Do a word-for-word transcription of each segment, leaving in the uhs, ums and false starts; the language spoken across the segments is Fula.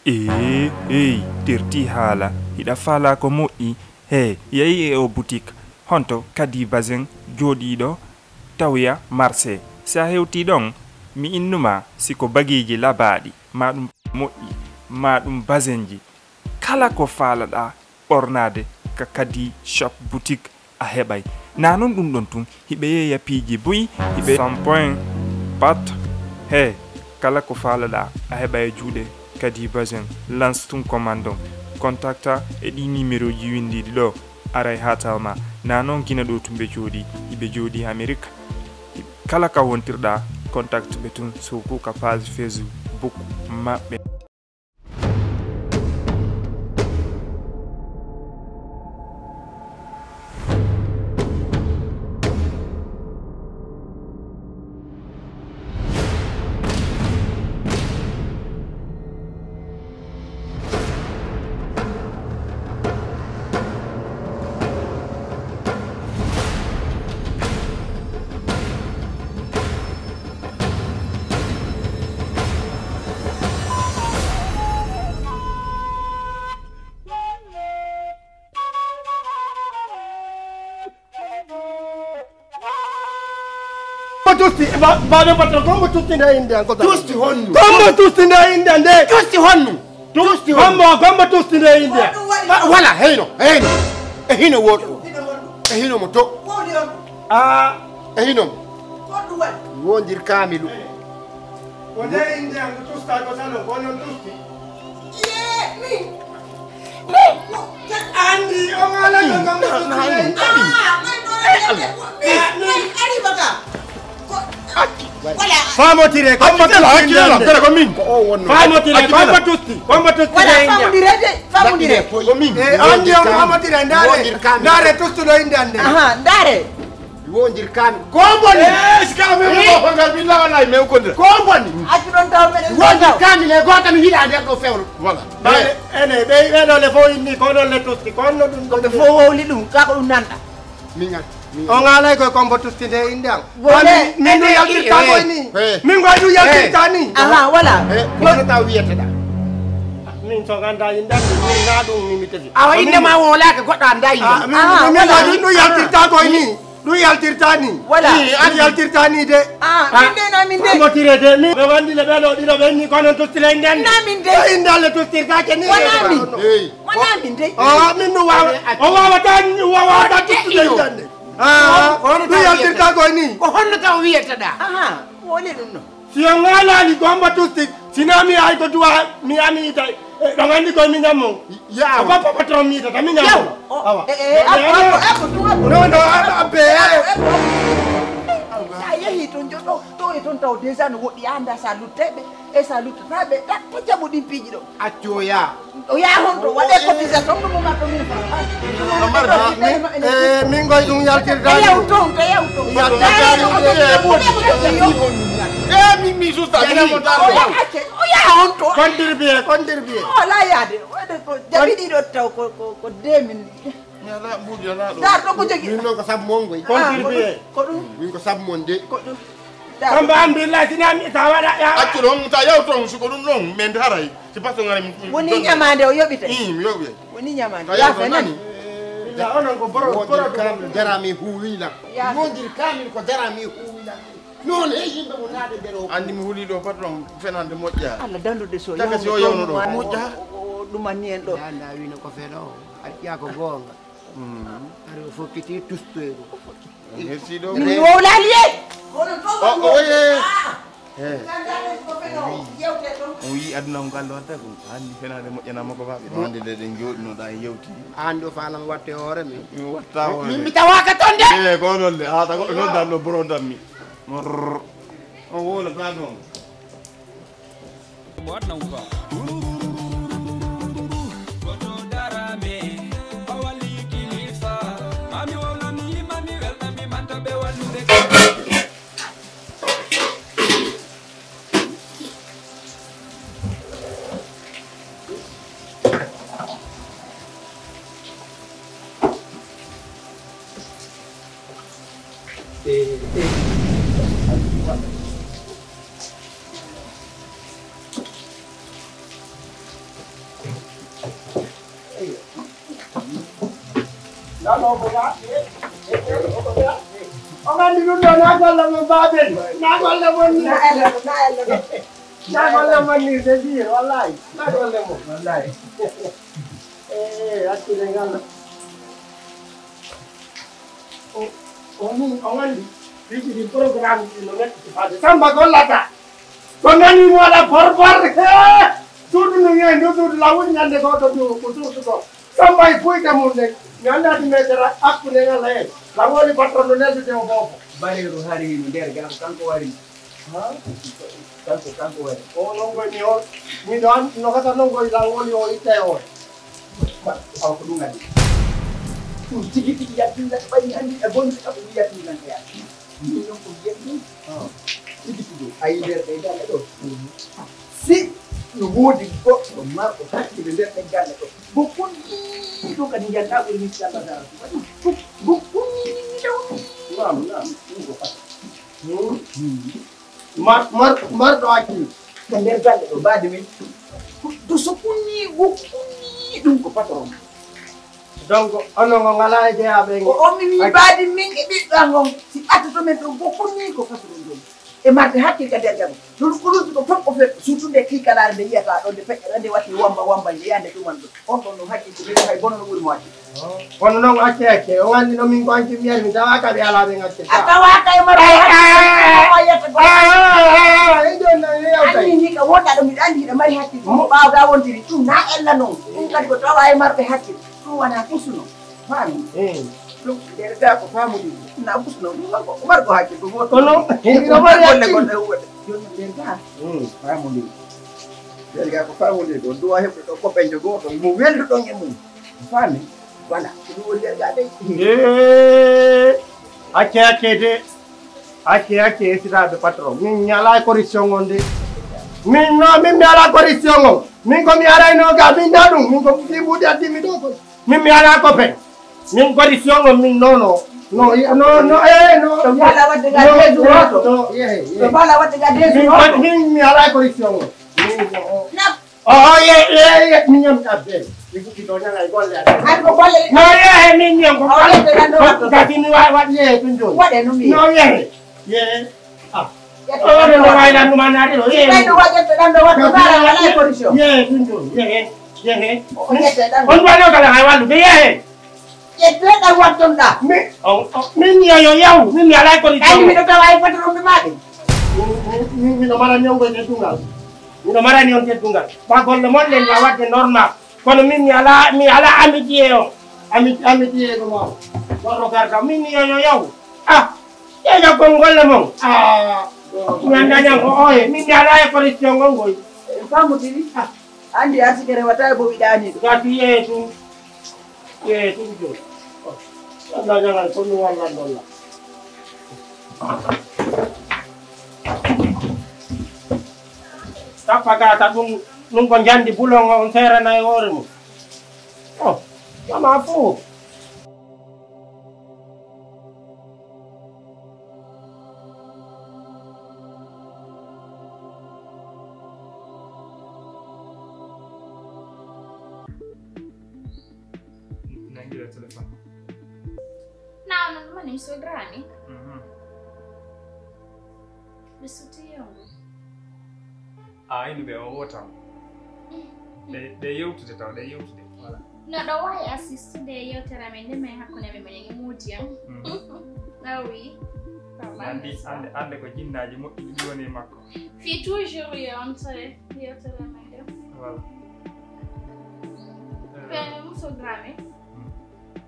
Ee, hey, terti haala, hiɗa faalaa ko moƴƴi? He, yehi e o butik, honto kadi basin jooɗiiɗo tawya marse. Si a hewtii ɗon, mi innuma si ko bagiiji labaaɗi, maa ɗum moƴƴi, maa ɗum basinji. Kala ko faalaɗaa ɓornaade ka kadi shop butik a heɓay. Na non ɗum ɗon tun, hiɓe yeeya piiji buy, hiɓe shampoing, pat. He, kala ko faalaɗaa a heɓay e juuɗe kadi basin. Lance tun commande on. Contacta e ɗi numéroji windiiɗi ɗo, aray haatal ma. Na non gina ɗo tun ɓe jooɗi, hiɓe jooɗi Amerik. Kala ka wontirɗaa, contact ɓe tun, surtout ka page Facebook maɓɓe. Ko tusti, ba-, baɗo bato, ko mbo tusti nde inde an, ko ta-, tusti honno? Ko mbo tusti nde inde an nde? Tusti honno? Tusti honno? Ko mbo, ko mbo tusti nde inde an? Wa-, wala, heyno, heyno. E hino woɗɗo. E hino mo to. Ah. E hino mo. Wondir kaamilu. Ko nde inde an ko tusta ko salo, ko non tusti. Ye, min. Andi, on ala ko kam ko tusti. Ah, man ɗo. Eh, Allah. Min, min, ari baka. Ko, wala. Famotire, ko mbo tusti nde inde an. Ko min. Ko o wonno. Famotire, ko mbo tusti, ko mbo tusti nde inde an. Wala, famodire de, famodire. Ko min. Eh, andi on famotire, ndaare. Ndaare tustuɗo inde an nde. Aha, ndaare. Wondir kaami. Ko mboni? Eh, si kaami mo ko ngal billa wallahi me ko ndira. Ko mboni? Accu ɗon taw meɗen. Wondir kaami le goto mi yiɗa nder ɗo fewlo. Voilà. Bale, ene, ɓe, ɓe ɗo le fof inni, ko ɗon le tosti, ko honno ɗum ɗo? Ɓe fof wowli ɗum, ka ko ɗum nanɗa. Min ngal, min ngal. On ngaalay koye kombo tustinde inde am. Wole, min ɗum ene, yaltirta eh, koye ni. Eh. Min ngoy ɗum yaltirta ni. Aha, voilà. Eh, ko honno taw wiyete ɗa? Min so ganda inde am, min na ɗum mi, mi tefi. Awa inde ma wolaaka, goɗɗo anda inde. Ah, min, ah, min, min, voilà. Min ɗum yaltirta koye ni. Ɗum yaltirta ni. Voilà. Ii, ɗum yaltirta ni de. Ah, ah, min de na min de. Famotire de, min. Ɓe wandi le ɓe ɗo ɗiɗo ɓe ni kono tostire nden. Na min de. Ko inde Alla tostirta ke ni. Wona min. Eyi. Wona min de. Ah, min no wawa. O wawata, o wawata tostude nden. Ah, ko honno ɗum taw yaltirta wiyata? Ko ni. Ko honno taw wiyata ɗa? Aha, woni ɗum no. Si on ŋaalaali ko hombo tusti, si na mi ay ko duwa, mi ami ita, eh, ɗon anndi ko mi ñammo. Yaw. Ko bappa patron mi ita, mi ñammo. Yaw. O, awa. Eh, eh, abbo, abbo, abbo, ɗum abbo. Non, non, abbo, abbo, eh. Abbo, abbo. Sa yehi to joɗo, to e toon taw déjà no woɗɗi, a anndaa sa lutteeɓe, e sa luttataɓe, ta, ta jaɓu ɗin piiji ɗo. Accu o yaa. O yaa honto, waɗe cotisation, ɗum mo marɗo mille francs. Ɗum mo marɗo min, eh, min ngoy ɗum yaltirta. Te yaw toon, te yaw toon. Yaltirta ɗum, eh, eh, min mi susta, min mo tan. O yaa acce, o yaa honto. Contribuer, contribuer. O alaa yaade, waɗe ko jaɓi ɗiɗo taw ko, ko, ko deux mille. Ñaala mbuuɗi alaa ɗo. Dar ɗo ko jogi. Min noon ko sabu mon ngoy. Contribuer. Ko ɗum. Min ko sabu mon de. Ko ɗum. Kamba an billahi sina mi ta waɗa ya. Accu ɗon, ta yaw toon, si ko ɗum ɗon, min haray. Si pas on ngaray min. Woni ñamaande o yoɓi tawi. Ii, mi yoɓi. Woni ñamaande. Ta yaw toon nani. Billahi onon ko boro, boro kam jarami huwila. Wondir kamin ko jarami huwila. Noon he yimɓe mo naade nder o. Anndi mi huli ɗo patron fenande moƴƴa. Allah dandude so. Taka si o yawno ɗo. Moƴƴa. Ɗumanni en ɗo. Nda, nda wino ko feno. Acca ko goonga. Mm. Ari o fokkiti tustoyru. Merci ɗo. Min wowlali e. O, o, ye. Eh. O wi aduna ko ngal watta ko. Hannde fenaande moƴƴanama ko faɓe. Hannde de ɗen jooɗinoɗa e yewti. An ɗo fanam watte hoore min. Mi watta hoore. Min mi tawaka ton de. Eh, ko non de. Ha ta goɗɗo non dan ɗo boron dan mi. Morr. O wowla ta ɗon. O ko ga? O ko ga? O nganndi ɗum ɗo, na golle mon, Babel. Na golle mon ni. Na elle ɗo, na elle ɗo. Na golle mon ni, c'est sûr, wallahi. Na golle mon, wallahi. Eh, hakkille ngal. O, o ni, o nganndi. Piiji ɗi programme ɗi no neɗɗo sifade. Samba gollata. Ko nani mo waɗa borbor. He! Suudu ndu wiye ndu suudu lawol ñande goo to ndu ko suudu goo. Samba e kuyɗe mum ɗen. Mi anndaa ɗi meetera hakkunde ngal heen. Lawol e patron no neldude o boobo. Bareeru hari hino nder gaa ko kanko wari. Ha? Kanko, kanko wari. O non koy mi o. Miɗo an-, no kata non koy lawol o itta e hoore. Awa ko ɗum addi. Ɗum tigi tigi yaltinta ɓay mi anndi e bonde kam ɗum yaltinta e yaltinta. Min noon ko mbiyatmi, tigi tigi, a yii nder ɗe galle ɗo. Si no woodi goɗɗo marɗo hakkille nder ɗe galle ɗo, mo kunniiɗo kadi njanndaa ɓuri min salladara. Mo kunniiɗo. Naam, naam, ɗum ko fat. Mar-, mar-, marɗo hakkille. Ko nder galle ɗo, mbaadi min. Ɗo so kunnii, wo kunnii ɗum ko patron. Donc, onon on alaa e jeyaaɓe e ko o mi wi mbaadi min e ɓiɗɗo an on, si ɓattoto men ɗo, wo kunnii ko patron ɗum. E marde hakkille ka nder galle. Ɗum ko ɗum ko fof ko fe-, surtout nde kiikalaare nde yiyata ɗo, nde feƴƴata, nde watti wamba, wamba, nde yande ɗuman ɗo. On ɗon no hakkille, ko ɓeydo hay bono no ɓuri mo hakkille. Kono noon acce, acce, o anndi no min ko anki mi yari, mi tawaaka ɓe alaa ɓe ngacce. A tawaaka e maro. Ah, ah, ah, ah, ah, ah, eh, jooni noon, eh, yawtay. Anni ni ka wonɗa ɗo, miɗo anndi hiɗa mari hakkille. Mo ɓaawɗa wontiri, ɗum na ella noon. Ɗum kadi ko tawa e marɓe hakkille. Ɗum wona fusuno. Faami? Eh. Ɗum nder gaa ko faamude. Na fusuno. Ɗum ko, ko margo hakkille, ko woto. Kono, hiɗa mari hakkille. Golle gonɗe e wuurde. Jooni nder gaa. Mm. Faamude. Nder gaa ko faamude. Ɗon duwa heɓde ɗo copain jo gooto. Mo welduɗon e mum. Faami? Voilà. Ko ɗum woni nder gaa dey. Eh, acce, acce de. Acce, acce, esiraaɓe patron. Min mi alaa e corruption on de. Min no, min mi alaa corruption on. Min ko mi arayno ga, min da ɗum. Min ko fi buuɗi addi mi ɗo ko. Min mi alaa copain. Min corruption on, min no, no. No, no, no, eh, no. To voilà wadde ga deux jours to. No, yehe, yehe. To voilà wadde ga deux jours to. Min, min mi alaa e corruption on. Min, no. Na O, o, ye, ye, ye, min ñam ka ben. Mi fuɗɗi ɗo ñaŋa e golle aɗa. An ko golle ɗe. No, ye, he, min ñam ko. O, yette ɗan ɗo watto. Kasi mi wa-, waɗi ye, tun jooni. Waɗe no mi. No, ye, ye. Ah. Yette ɗan ɗo watto. O, no wayi lan ɗum annaade ɗo. Ye. Ɓay ɗo waɗi yette ɗan ɗo watto. Kasi bara wala e corruption. Ye, tun jooni. Ye, ye, ye. O, yette ɗan. On wano kala hay wallude. Ye. Yette ɗan watton ɗa. Mi, o, o, min yo, yo, yaw. Min mi alaa e corruption. Ay, miɗo tawa e patron ɓe maɗi. Mi, mi, mi, miɗo mara ñawngo e teddungal. Miɗo marani on teddungal. Ɓa golle mon ɗen na waɗde normal. Kono min mi alaa, mi alaa amitié on. Ami-, amitié ko ma. Goɗɗo garda. Min yo, yo, yaw. Ah, ƴeeƴa kon golle mon. Ah. Mi annda ñan ko oye. Min mi alaa e corruption on koy. En famodiri. Ah. Anndi artike rewata e bo wiɗaani ɗum. Gati yee tun. Yee tun jooni. Annda ñan ko mi wallan ɗon la. Tappa gata ɗum, ɗum ko njandi bulon on seerana e hoore mum. Oh, mama fuu. Nangira téléphone. Naw non mani mi sodrami. Mhm. Mi suti yongo. A inu ɓe o wotan. Ɗe, ɗe yewtude taw, ɗe yewtude. Voilà. No ɗo wawi assistude e yewtere men nde men hakkunde men menen e Moody en. Mhm. Ah oui. Andi, ande, ande ko jinnaaji moƴƴi ɗi woni e makko. Fi toujours yontere yewtere men nde. Voilà. Pe muso Dramé. Mm.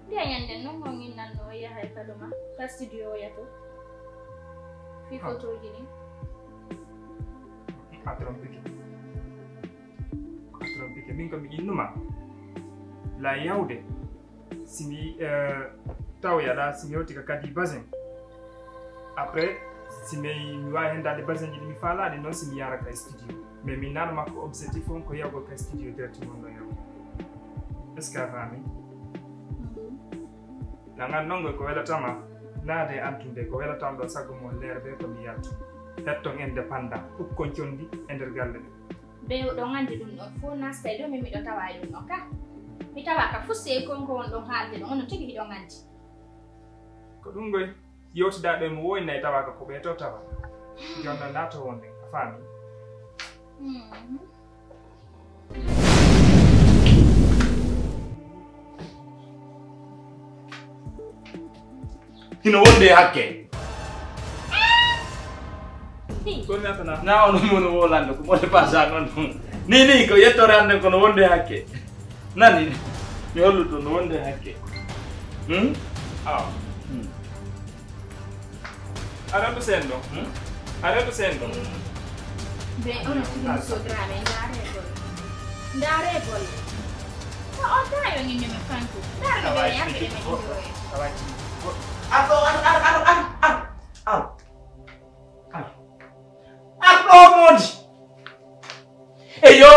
Mbiya ñande non on innanno o yaha e Paloma, ka studio o yato. Fi photoji ni. A trompike. A trompike. Min ko mi innuma. La yawde. Si mi, eh, tawoya la, si mi hewti ka kadi basin. Après, si mi, mi waawi heen daal ɗi basinji ɗi mi faalaɗi noon, si mi yaara ka studio. Mais min naan makko objectif on ko yahgol ka studio directement no yaw. Est-ce que a faami? Mhm. Nangan noon ko welatama naade antunde ko welatama ɗo sago mo leer be ko mi yaltu. Hetton indépendant, ukkon condi e nder galle ɗum. Be ɗo nganndi ɗum ɗon fof nastay ɗo, min miɗo tawa e ɗum ɗon ka. Mi tawaaka fuu sey kon ko won ɗon haalde ɗon, onon tigi hiɗon anndi. Ko ɗum ngoy, yewtidaaɗo e mo woynay tawaaka ko ɓe to tawa. Jooni noon naa to wonde, a faami? Mhm. Hino wonde hakke. Ko mi atana. Na on mo no wolande ko mo de pasa non. Ni ni ko yettore ande ko no wonde hakke. Nani mi holluto no wonde hakke. Hmm? Ah. Hmm. Aɗa anndu seen ɗo? Hmm? Aɗa anndu seen ɗo? Be onon tigi mi soodiraɓe, ndaare golle. Ndaare golle. Ko on tawi on inde men Fanko. Ndaare no ɓe yarde ɓe men inde oye. Ar ɗo, ar, ar, ar, ar, ar, ar. Ar. Ar ɗo, Moodi. Eyo,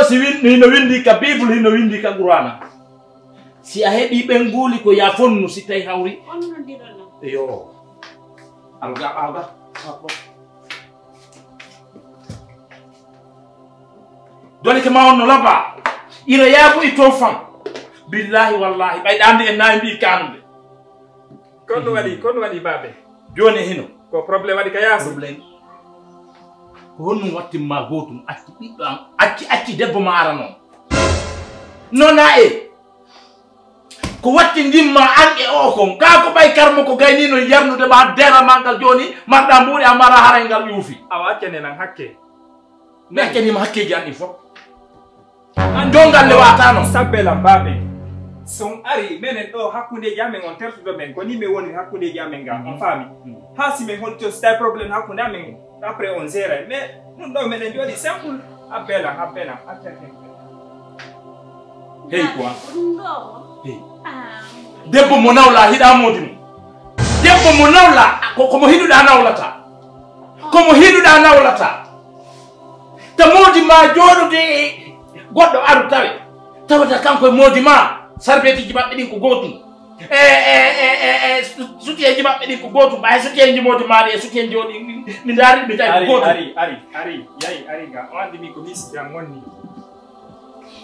si win-, hino windi ka Bible, hino windi ka Qur'ana. Si a heɓi ɓen guuli ko ya fonnu, si tawi hawri. On noddiɗon lan. Eyo. Alga, alga. Dole ke ma on no laba. Ira yabu i to fam. Billahi wallahi. Ɓay ɗande en nayi mbi kanude. Ko ɗum waɗi, ko ɗum waɗi, baabe? Jooni hino. Ko problème waɗi ka yaasi? Problème. Ko honɗum wattimma gootum acci ɓiɗɗo am, acci, acci debbo ma ara noon? Noon a e ko wattinɗimma an e o kon? Kaa ko ɓay karmo ko gayni noon yarnude ma dera ma ngal jooni, marɗa mbuuɗe a mara haray ngal ƴuufi. Awa accane lan hakke. Mi accanima hakkeeji an ɗin fof. An jongal le waata noon. Sabbe lam baaɓe. So on ari, menen ɗo hakkundeeji amen on tertuɗo men, ko ni mi woni hakkundeeji amen ga, on faami? Mm. Haa si men holto, si tawi problème hakkunde amen, après on géra. Mais ɗum ɗo menen jooɗi simple, abbe lam, abbe lam, acca ken. Hey, quoi? Ɗum ɗo. Hey. Ah. Debbo mo nawla, hiɗa moodi mo. Debbo mo nawla, ko, ko mo hiɗuɗa nawlata. Ko mo hiɗuɗa nawlata. Ta moodi ma jooɗude e goɗɗo aru tawe. Tawata kanko e moodi ma, sarbeetiji maɓɓe ɗin ko gootum. E, e, e, e, e, su-, sutiyeeji maɓɓe ɗin ko gootum. Ɓay sutiyeeji moodi ma ɗi e sutiyeeji o ɗi, ɗi, ɗi ndaari ɗi tawi ko gootum. Ari, ari, ari, ari, yahi, ari ga. O anndi min ko miisi jam wonni.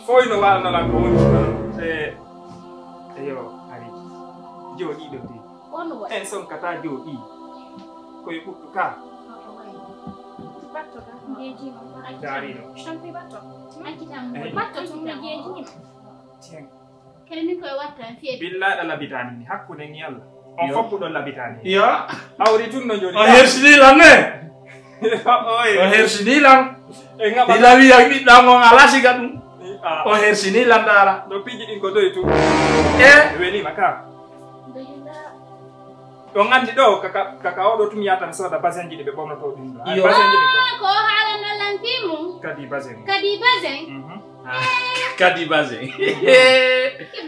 Foy no waalano lan ko woni ɗon. E, eyo, ari. Jooɗiiɗo de. On waɗi. En son kata jooɗii. Koye ɓuttu ka. Batto ka, jeejima. Daarino. Tampi batto. Accitam. Eh. Batto tun jeejima. Tiens. Kene min koye watta en fiye. Billahi ɗa labitani ni, hakkunde ni Allah. On foppuɗo labitani. Yo. Awri tun no jooɗi. On hersini lan ne? Oye. On hersini lan. E ngaɓa. Ila wiya ɓiɗɗo am on ala siga ɗum. Ah. On hersini lan dara. No piiji ɗin ko toye tun? E. Welima ka. Ɗon anndi ɗo, kaka, kaka oɗo tun yahata mi sooda basenji ɗi ɓe ɓornoto ɗin ɗo. Ay, iyo. Basenji ɗin ko. Ah, ko haalano lan fii mum. Kadi basen. Kadi basen? Mhm. Ah, kadi basen.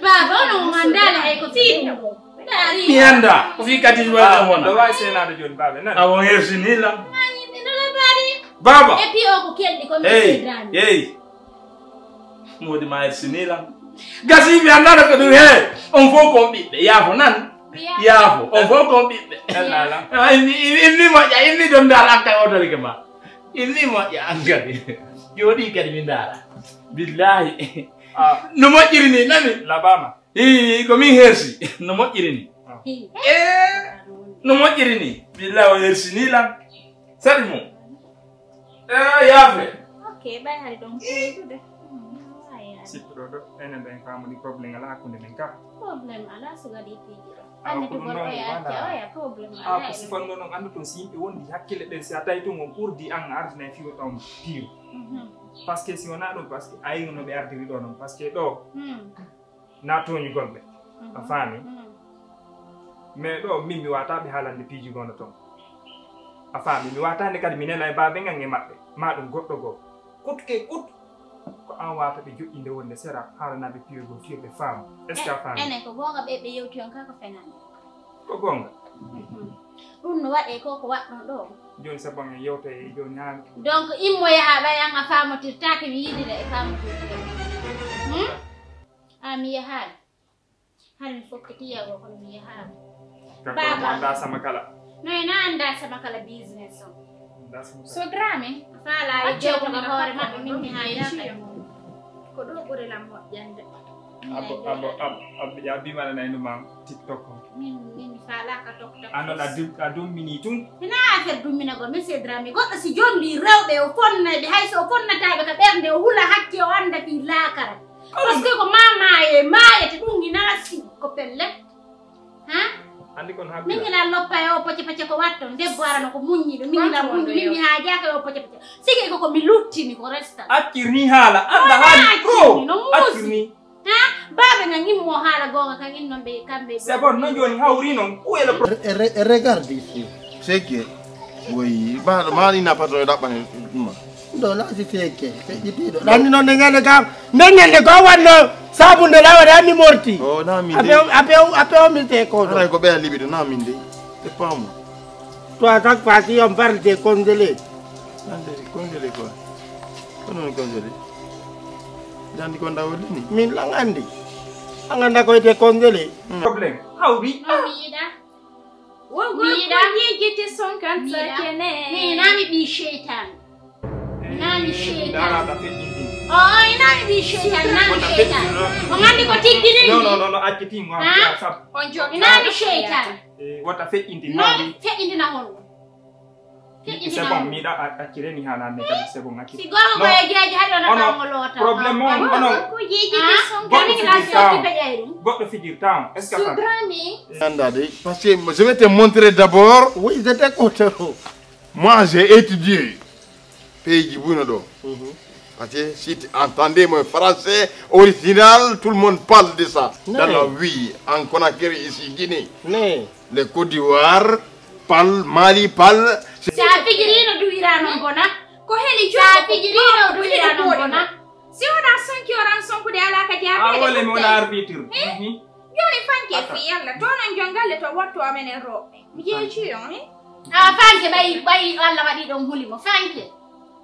Baaba, onon on anndaali hay ko fii ɗum ɗo. Ɗaari. Mi annda, ko fii kadi basen wona. Ɗo waawi seenaade jooni, baaba, nani? Awo hersini lan. Maa yimɓe no labbaade. Baaba. E fii o ko kelɗi ko mi seedraani. Hey, hey. Moodi ma hersini lan. Gasi mi anndaano ko ɗum he. On fof ko on ɓiɓɓe. Yaafo nan. Yaafo. On fof ko on ɓiɓɓe. Ella lan. Ah, inni, inni, inni moƴƴa. Inni ɗon ndaal an kay otorike ma. Inni moƴƴa an kadi. Jooɗii kadi mi ndaara. Billahi. Ah. No moƴƴiri ni, nani? Labama. Ii, ko min hersi. No moƴƴiri ni. Ah. Eh, no moƴƴiri ni. Billahi o hersini lan. Saɗi mo. Eh, yaafe. Ok, ɓay hari ɗon ko yiɗude. Sippuɗo ɗo, enen ɗo en faamuni problème alaa hakkunde men ka. Problème alaa, so waɗi piiji ɗo. Awa, anndi ko ɗum tugol ɗon oya acca wala. Oya, problème alaa. Awa, ko e sifanno ɗon, anndu toon si yimɓe wondi hakkille ɗen, si a tawi toon on ɓurdi an, a ardinay fiyo ɗon piyo. Mhm. Parce que si wonaa ɗum, parce que a yiino no ɓe ardiri ɗo noon, parce que ɗo, hmm. Na tooñugol ɓe. A faami? Mm. Mais ɗo min mi waata ɓe haalande piiji gonɗo toon. A faami? Mi waataande kadi mi nela e baabe ngan e maɓɓe. Ma ɗum goɗɗo goo. Kut ke kut. Ko an waata ɓe joƴƴinde wonde sera haalanaaɓe piyo goo fiyo ɓe faamu. Est-ce que a faami? Enen ko goonga ɓe ɓe yewti on ka ko fenande. Ko goonga. Mhm. Ɗum no waɗe ko ko waɗɗon ɗo. Jooni sabu an en yewta e jooni haa. Donc immo yaha ɓay an a faamotirtaake mi yiɗira e faamotirde. Hmm? A mi yahaali. Hara mi fokkiti yago kono mi yahaali. Kanko Baba. Mo anndaa sama kala. No en anndaa sama kala business on. Anndaa sama kala. So Dramé. Faala e jewtoga hoore maɓɓe min mi haayaka e mum. Ko ɗo ɓuri lam moƴƴande. Abo, abo, abo, abo, ya bi mana na inuma TikTok. Min, min fala ka tok tok. Ano la dum, la dum mini tum. Hina affaire dum mina go, monsieur Dramé. Goɗɗo si jombi rewɓe o fonna ɓe, hay so o fonnata ɓe ka ɓernde, o hula hakke, o anda fi lakara. Parce que ko ma maye, maye te ɗum hina si ko pelle. Ha? Andi kon ha Min gila loppa e o poce poce ko watton. Debbo arano ko muññiɗo. Min gila muññi, min mi haajaka e o poce poce. Sigi ko ko mi luttini ko resta. Accir ni hala, anda hali pro. Accir ni. Ha? Babe nga ngimmo hala gonga kan innon be kambe. C'est bon, non joni hawri non. Où est le problème? Regarde ici. C'est que oui, ba ma ni na patron da bane ma. Ɗo laati fekke feƴƴitiiɗo ɗanni noon nde ñande kam nde ñande ko wanno sabunde lawa de anni morti. O na min de. Ape o ape o ape o mi te ko ɗo. Haray ko ɓeya liɓi ɗo na min de. E paamu. Toi chaque fois si on parle de congelé. Nande congelé quoi? Kono on congelé? Jandi ko ndawol ni. Min lan andi. An anda ko ete congelé. Problème. Hawri. Wongo yejjete sonkanta kene. Nami ɓi shaitan. Nami shaitan. Oh, nami ɓi shaitan, nami shaitan. O ngandi ko tiggiri. No, no, no, no, acciti mo. On jogi nami shaitan. Wata feƴƴinti. No, feƴƴintina hon. C'est bon, mi da accire ni hala me kadi c'est bon accire. Si gogo ko e jeje hado na ka mo lota. Problème on on. Ko jeje ke son kan ni la so ki pe jairu. Goɗɗo fijirta on. Est-ce que Sudrami. Anda de parce que je vais te montrer d'abord. Oui, je t'écoute. Moi, j'ai étudié pays Djibouti. Parce que si tu entendais mon français original, tout le monde parle de ça. Dans la vie, en Conakry, ici, Guinée, les Côte d'Ivoire, parle, Mali, parle. Sa fijirino duwira non gona. Ko heli jo. Sa fijirino duwira non gona. Si wona sonki oran sonkude ala ka jaabede. A wole mi wona arbitre. Joni fanke fi yalla to non jongalle to wotto amen e roɓe. Mi jeeci on he. A fanke ɓayi ɓayi Allah waɗi ɗon huli mo fanke.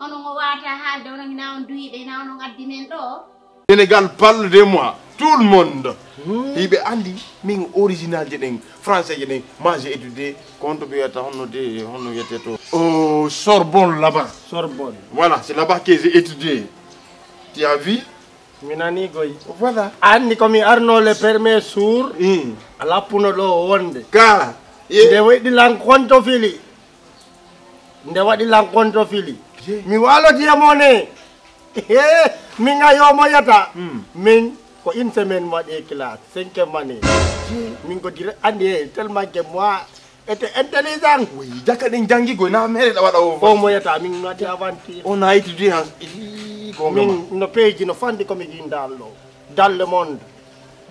Onon o wata haalde onon ina on duyiɓe ina onon addi men ɗo. Sénégal parle de moi tout le monde. Hiɓe andi min original je ɗen français je ɗen moi j'ai étudié compte ɓe wiyata honno de honno wiyete to o Sorbonne là-bas. Sorbonne. Voilà, c'est là-bas que j'ai étudié. Tu as vu? Mi nani goy. Voilà. Anni ko mi arno le permis sour. Mm. A lappuno ɗo wonde. Ka. Nde weɗi lan konto fili. Nde waɗi lan konto fili. Mi walodi e mo ne. Min a yomoyata. Mm. Min ko une semaine mo waɗi e classe cinquième année. Min ko dire andi e tellement que moi Ete intelligent. Oui, jaka ɗin jangi goy na mere da waɗa o. O mo yata min ngati avanti. On a étudié en ii gonga. Min no peji no fandi ko mi jin dallo. Dans le monde.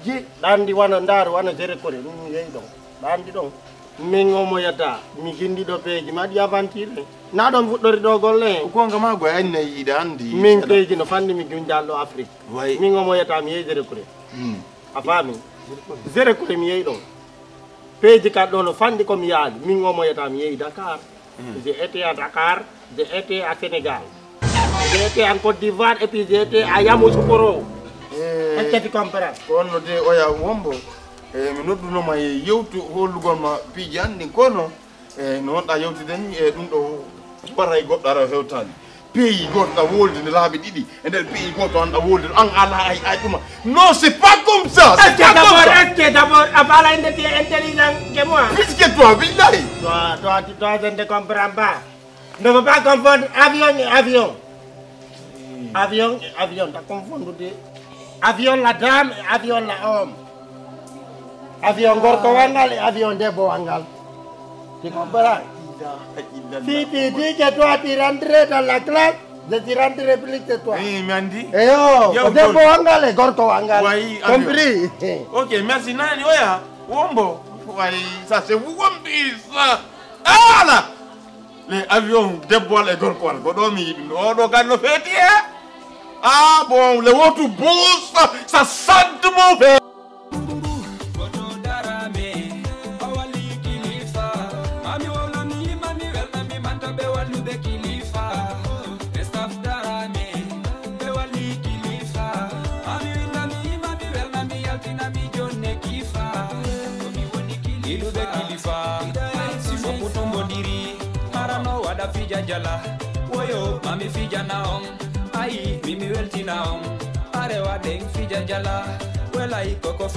Ji dandi wana ndaru wana jere kore min yeyi ɗon. Dandi ɗon. Min o mo yata mi jindi ɗo peji ma ɗi avanti. Na ɗon fuɗɗori ɗo golle. Gonga ma goy anna yiɗa andi. Min peji no fandi mi jun dallo Afrique. Way. Min o mo yata mi yeyi jere kore. Hmm. A faami? Jere kore mi yeyi ɗon. Peeji ka ɗo no fanɗi ko mi yaali min o moyata mi yehi Dakar. J'ai été à Dakar, j'ai été à Sénégal, j'ai été en Côte d'Ivoire et puis j'ai été à Yamoussoukro. Est-ce que tu comprends? Ko honno de oya wombo? E mi noddunoma e yewtu hollugol ma piiji an ɗin kono e no wonɗa yewtude ni e ɗum ɗo baray goɗɗo ara hewtani. Pays goto ɗa wolde nde laabi ɗiɗi e nder pays goto an ɗa wolde an ala ay ay ɗuma. Non, c'est pas comme ça. C'est pas comme ça. Est-ce que d'abord a fala inde ti intelligent que moi? Plus que toi, billahi. Toi toi tu toi je ne te comprends pas. Ne veux pas confondre avion et avion. Avion et avion ta confondu de. Avion la dame et avion la homme. Avion gorko wangal et avion debbo wangal. Tu comprends? Si tu dis que toi tu rentres dans la classe, je suis rentré plus que toi. Eh, mi andi. Eyo, ko debbo wangal e gorko wangal. Wayi, compris? Ok, merci. Nani oya? Wombo. Wayi, ça c'est vous compris ça. Ala! Le avion debbo walla e gorko walla ko ɗo mi yiɗi ɗo ɗo kan no feeti e. Ah bon, le wotu bus, ça sent mauvais. Fija jala, woyo mami fijana on. Ayi mimi weltina on. Arewa ɗen fija jala. Welay koko fe